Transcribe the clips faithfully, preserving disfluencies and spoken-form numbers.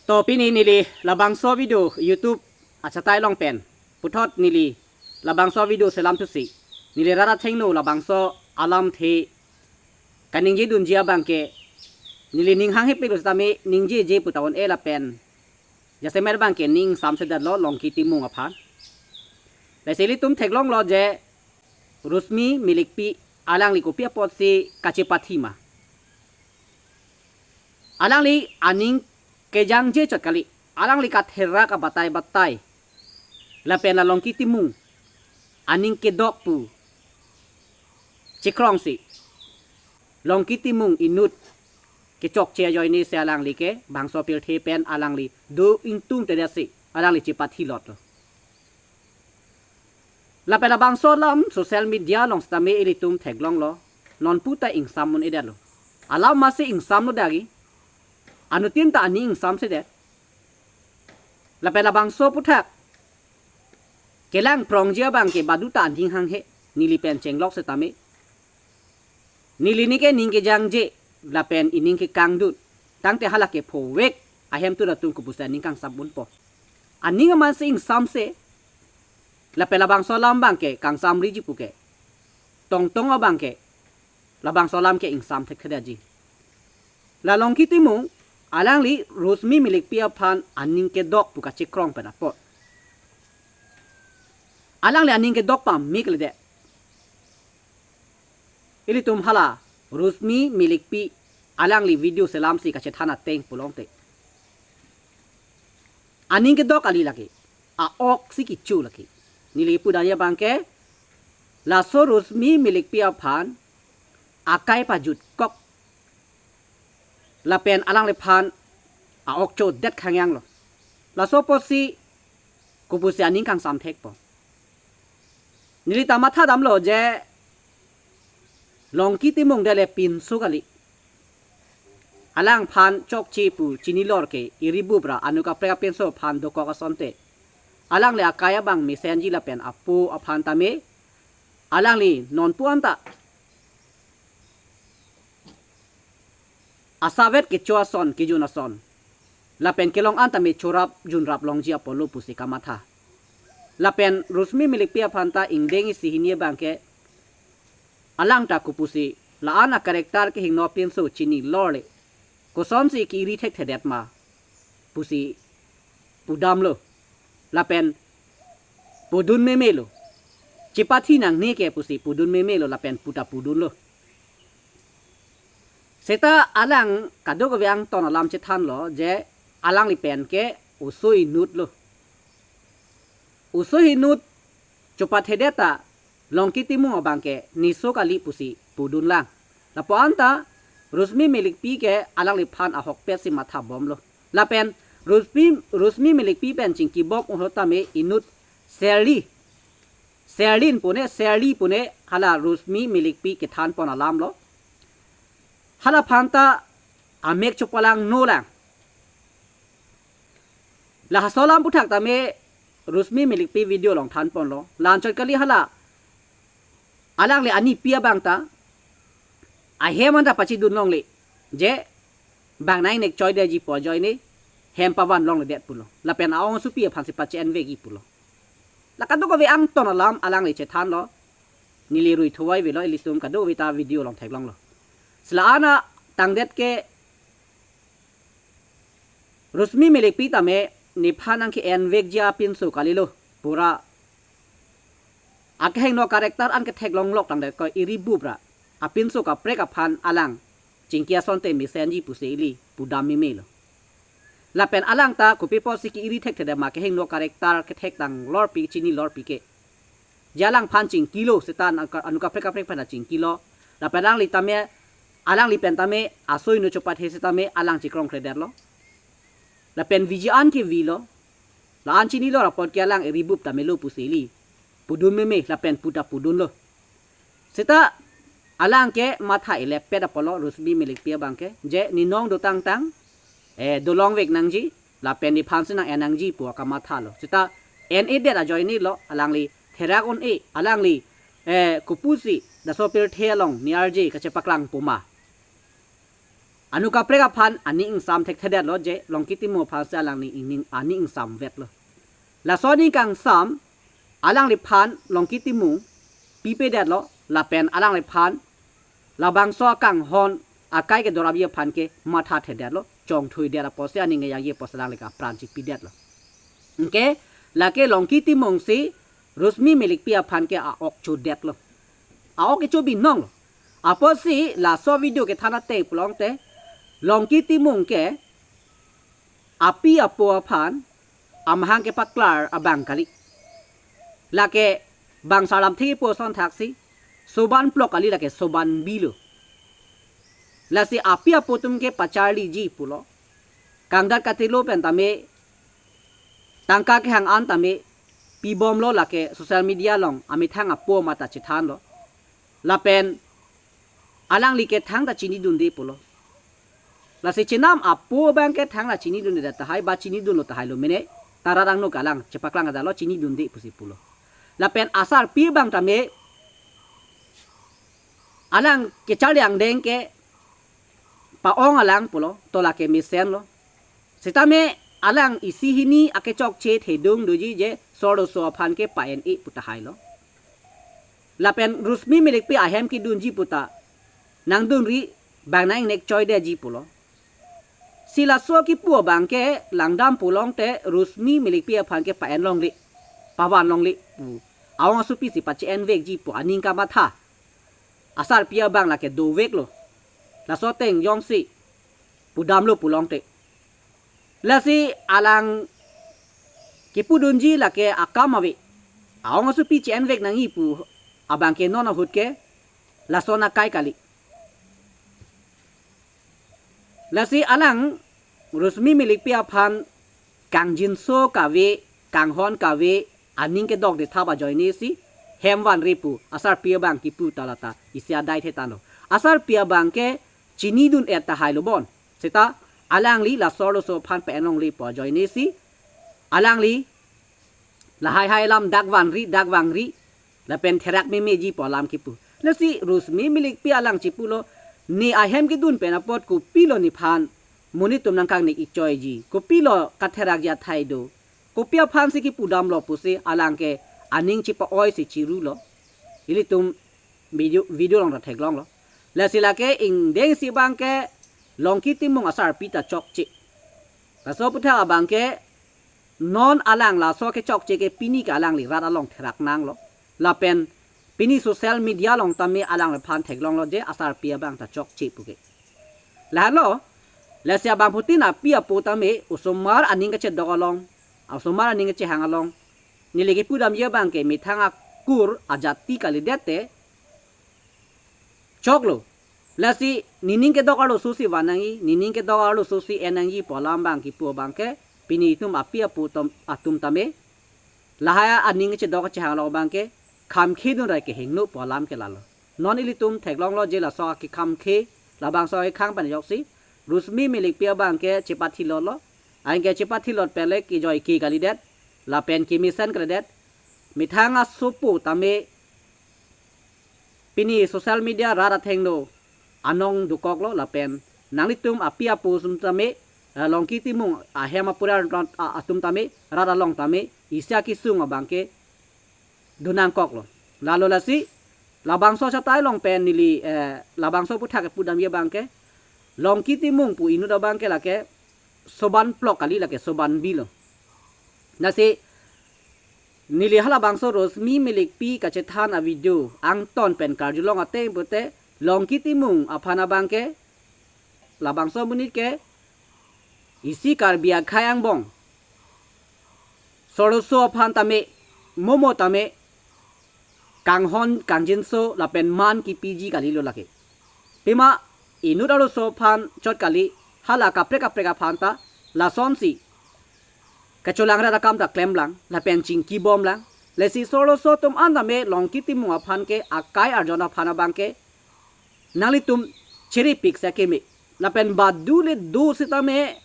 To pini neli labangso video YouTube achatai along pen puthot neli labangso video selam thusi neli rat athengno labangso alamthe kaningje dunji abangke neli ning hanghe pik lo sitame ningjeje pu ta un-e lapen jasemet abangke ning samsedetlo Longki Timung aphan. Lasi ilitum theklonglo je Rosmi Milikpi alangli kopi apotsi kachepathi ma. Alangli aning kejangje chot kali. Alangli katherak abatai batai lapen la Longki Timung aning kedok pu chekrongsi Longki Timung inut kechokche ajoinesi alangli ke bangso pirthe pen alangli do ingtungtedetsi alangli chepathi lotlo. Lapen labangso alam social media along sitame ilitum theklonglo. Non pu ta ingsam un-edetlo. Alam masi ingsamlo dagi. Anuttin ta ani ingsamsedet. Lapen labangso aputhak kelang prongji abangke badu ta aning hanghe neli pen chenglok sitame. Neli ni ke ning kejangje lapen ining kekangdun. Tangte hala kephovek ahemtun atum kopusi aning kangsam unpo. Aning amansi ingsamse lapen labangso alam abangke kangsamriji puke tongtong abangke labangso alam ke ingsam thekthedetji. La Longki Timung alangli Rosmi Milikpi aphan aning kedok pu kachekrong pen apot alangli aning kedok pamik ledet. Ilitum hala Rosmi Milikpi alangli video selamsi kachethan ateng pulote aning kedok kali lake, a-ok si kecho lake. Neli pudamji abangke laso Rosmi Milikpi aphan akai pajutkok lapen alangliphan a-ok chodet khangyanglo. Laso apotsi kopusi aning kangsam thekpo. Neli ta mathadamlo je Longki Timung dele pinso kali. Alangphan chokche pu chinilor ke iribup ra anu kaprek apinso aphan dokok asonte alangli akai abang mesenji lapen apo aphan tame alangli non pu anta asavet kecho ason kejun ason lapen kelong an tame chorap junrap longji apotlo pusi kamatha. Lapen Rosmi Milikpi aphan ta ingdeng isi hini abangke alang ta kopusi la-an a-character kehingno apinso chinilorle kosonsi ke-iri thekthedet ma pusi pudamlo. Lapen pudun memelo. Chepathi nangne ke pusi pudun memelo lapen pu ta pudunlo. Seta alang kadokave angton alam chethanlo je alangli pen ke oso inutlo. Oso inut chopathedet ta Longki Timung abangke niso kali pusi pudunlang. Lapu anta Rosmi Milikpi ke alangliphan ahokpetsi mathabomlo. Lapen Rosmi, Rosmi Milikpi pen chingkibom unlo tame inut Serli. Serlin pune, Serli pune hala Rosmi Milikpi kethanpon alamlo. Hala aphan ta amek chopalangnolang. La laso alam aputhak tame Rosmi Milikpi video along thanponlo. La-anchot kali hala alangli anipi abang ta ahem anta pachidun longle. Je bang nang nek choidetji pu ajoine hem pavan longledet pulo. Lapen a-ongsopi aphansi pachi-envekji pulo. La kadokave angton alam alangli chethanlo. Neli rui thuvoivelo, ilitum kadokave ta video along theklonglo. Si la-an atangdet ke Rosmi Milikpi tame nephan nangke-envekji apinso kalilo. Pura akehingno character an ketheklonglok tangdet ko iribup ra apinso kaprek aphan alang chingki asonte mesenji pusi ili pudam memelo. Lapen alang ta kopi apotsi ke-iri thekthedet ma, kehingno character kethek tanglorpi, chinilorpi ke. Je alangphan chingkilo seta anu ka-, anu kaprek kaprek aphan ta chingkilo. Lapen alangli tame, alangli pen tame aso inut chopathe setame alang chekrongkledetlo. Lapen viji an kevilo. La-an chinilor apot ke alang iribup ta melo pusi ili pudun meme lapen pu ta pudunlo. Seta alang ke matha ilepet apotlo Rosmi Milikpi abang ke, je ne nong dotangtang, eh, dolongvek nangji lapen nephansi nang-en nangji pu akamathalo. Seta en-edet ajoinelo, alangli therak un-e, alangli, eh, kopusi laso pirthe along ne arje kachepaklangpo ma. Anu kaprek aphan aning ingsam thekthedetlo je Longki Timung aphansi alangli ining aning ingsamvetlo. Laso aning kangsam alangliphan Longki Timung pipedetlo lapen alangliphan labangso akanghon akai kedorapji aphan ke mathathedetlo, chongthuidet apotsi aning keyangji apotsi alangli ke apran chipidetlo. Anke lake Longki Timung si Rosmi Milikpi aphan ke a-ok chodetlo. A-ok kecho binonglo. Apotsi laso video kethan ateng pulote Longki Timung ke api apo aphan amahang kepaklar abang kali. Lake bang sarlamthe kipu ason thaksi soban plok kali, lake soban bilo. Lasi api apo atum ke pacharliji pulo. Kangdat katilo pen tame, tangka kehang an tame pibomlo, lake social media along amethang apo mata chethanlo. Lapen alangli ke thangta chinidunde pulo. Lasi chenam apo abang ke thangta chinidunde tahai, ba chinidunlo tahailo mene, ta rat angno ke alang chepaklang ajalo, chinidunde pusi pulo. Lapen asarpi abang tame alang kecharli angdeng ke pa-ong alang pulo, to lake mesenlo. Sitame alang isi hini akechokche thedung doji je Sor Doso aphan ke pa-en-e pu tahailo. Lapen Rosmi Milikpi ahem kedunji puta nangdunri, bang nang-ingnek choidetji pulo. Si laso kipu abang ke langdam pulote Rosmi Milikpi aphan ke pa-en longle, pavan longle pu, aong asopi si pache-envekji pu aning kamatha asarpi abang lake doveklo. Laso ateng jongsi pudamlo pulote, lasi alang kipudunji lake akam ave, aong asopi che-envek nangji pu abang ke non ahut ke lason akai kali. Lasi alang Rosmi Milikpi aphan kangjinso kave, kanghon kave, aning kedokde thap ajoinesi hem vanri pu asarpi abang kipu ta lata isi adai thethanlo. Asarpi abang ke chinidun-et tahailo bon. Seta alangli la Sor Doso aphan pa-en longle pu ajoinesi alangli lahai hai alam dak vanri, dak vangri, lapen therak memeji pu alam kipu. Lasi Rosmi Milikpi alang chipulo, ne ahem kedun pen apot kopilo nephan monit atum nangkangnik-ik choiji, kopilo katherakji athai do, kopi aphansi kipudamlo pusi alang ke aning chipa-oisi chirulo. Ilitum video, video along ta theklonglo. Lasi lake ingdeng isi abang ke Longki Timung asarpi ta chokche. Laso aputhak abang ke non alang laso kechokche ke pini ke alangli rat along therak nanglo. Lapen pini social media along tame alangliphan theklonglo je asarpi abang ta chokche pu ke. Lahenlo, lasi abangphutin api apo tame osomar aning kachedok along, osomar aning kachehang along, neli kipudamji abang ke methang akur ajati kalidet te choklo. Lasi nening kedok arlososi van nangji, nening kedok arlososi en nangji pu alam abang kipu abang ke pini itum api apo atum, atum tame lahai aning kachedok kachehang along abang ke khamkhe dunrai kehingno pu alam ke lalo. Non ilitum theklonglo je laso akekhamkhe, labangso akhang pen ajoksi Rosmi Milikpi abang ke chepathilotlo. Anke chepathilot pen le kejoike kalidet, lapen kemesen kalidet. Methang asopo tame pini social media rat athengno anong dokoklo, lapen nanglitum api apo atum tame, eh, Longki Timung ahem apura atum tame, rat along tame isi akesung abang ke donangkoklo. Lalo lasi labangso achatai along pen neli, eh, labangso aputhak kipudamji abang ke Longki Timung pu inut abang ke lake soban plok kali, lake soban bilo. Lasi neli halabangso Rosmi Milikpi kachethan avideo angton pen karjulong ateng pute Longki Timung aphan abang ke labangso amonit ke isi Karbi akhei angbong Sor Doso aphan tame, momo tame kanghon kangjinso lapen man kipiji kalilo lake. Pima inut arloso aphan chot kali, hala kaprek kaprek aphan ta lasonsi kacholang rat akam ta klemlang lapen chingkibomlang. Lasi Sor Doso atum an tame Longki Timung aphan ke akai arjon aphan abang ke nanglitum cheripik sekeme. Lapen badule do sitame,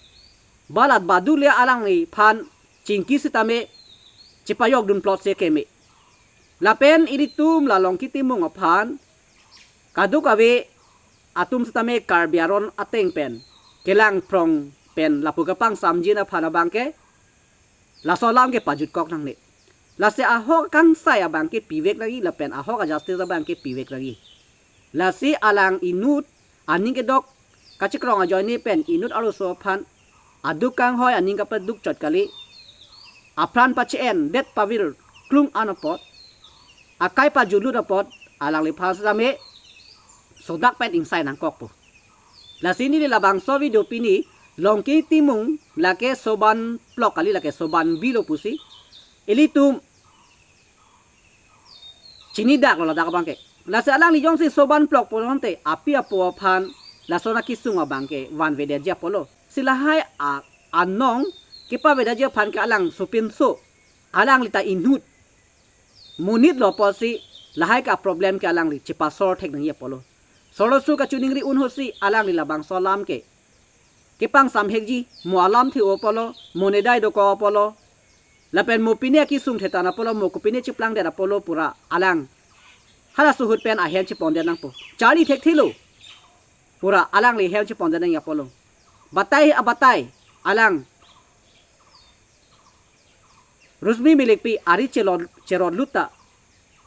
balat badule alangliphan chingki sitame chepajokdun plot sekeme. Lapen ilitum la Longki Timung aphan kadokave atum sitame Karbi aron ateng pen kelang prong pen lapu kepangsamjin aphan abangke laso alam ke pajutkok nangne. Lasi ahok akangsai abangke pivek nangji lapen ahok a-justice abangke pivek nangji. Lasi alang inut aning kedok kachikrong ajoine pen inut arloso aphan aduk kanghoi, aning kapaduk chot kali, apran pache-en det pavir klung an apot, akai pajulut apot, alangliphan sitame sodak pen ingsai nangkokpo. Lasi neli labangso video pini Longki Timung, lake Soban Phlok kali, lake Soban Bi lo pusi ilitum chinidaklo ladak abangke. Lasi alangli jongsi Soban Phlok pulote api apo aphan lason akesung abangke vanvedetji apotlo. Si lahai a anong kepavedetji aphan ke alang sopinso, alangli ta inut monit lo apotsi lahai ke a-problem ke alangli chepasor thek nangji apotlo. Sorloso kachiningri un ahutsi alangli labangso alam ke kepangsamhekji, mo alamthe-o apotlo, mo nedai dokok apotlo, lapen mo pine akesung thetan apotlo, mo kopine cheplangdet apotlo pura alang halaso ahut pen ahem chepondet nangpo. Charli thekthelo pura alangli hem chepondet nangji apotlo. Batai abatai alang Rosmi Milikpi ari cherot, cherot lut ta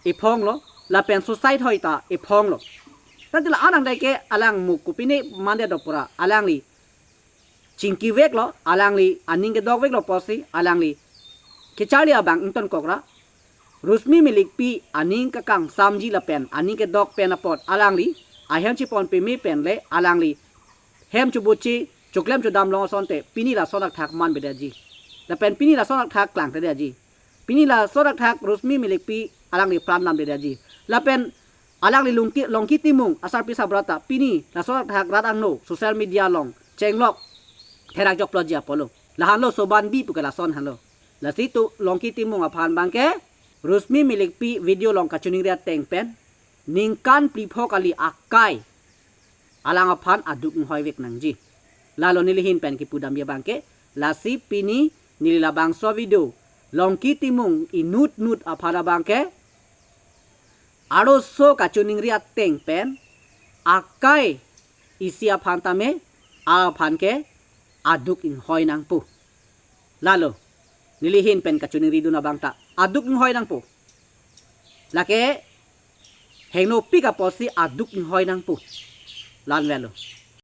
ephonglo, lapen suicide hoi ta ephonglo. Tangte la-an nangdai ke alang mo kopine mandet do pura alangli chingkiveklo, alangli aning kedokveklo apotsi alangli kecharli abang ingtonkokra. Rosmi Milikpi aning kekangsamji lapen aning kedok pen apot alangli ahem chepon peme pen le alangli hem chobuchi choklem chodam long asonte pini lason athak manvedetji. Lapen pini lason athak klangtedetji. Pini lason athak Rosmi Milikpi alangli pran damdedetji. Lapen alangli Longki, Longki Timung asarpi sabra ta pini lason athak rat angno social media along chenglok therak jokplotji apotlo. Lahenlo Soban Bi puke lason henlo. Lasi tu Longki Timung aphan abangke Rosmi Milikpi video along kachiningri ateng pen ningkan phli pho kali akai alang aphan aduk inghoivek nangji. Lalo neli ahin pen kipudamji abangke. Lasi pini neli labangso video Longki Timung inut nut aphan abangke arloso kachiningri ateng pen akai isi aphan tame aphan ke aduk inghoi nangpo. Lalo neli ahin pen kachiningridun abang ta aduk inghoi nangpo. Lake hengnopik apotsi aduk inghoi nangpo. La-an avelo.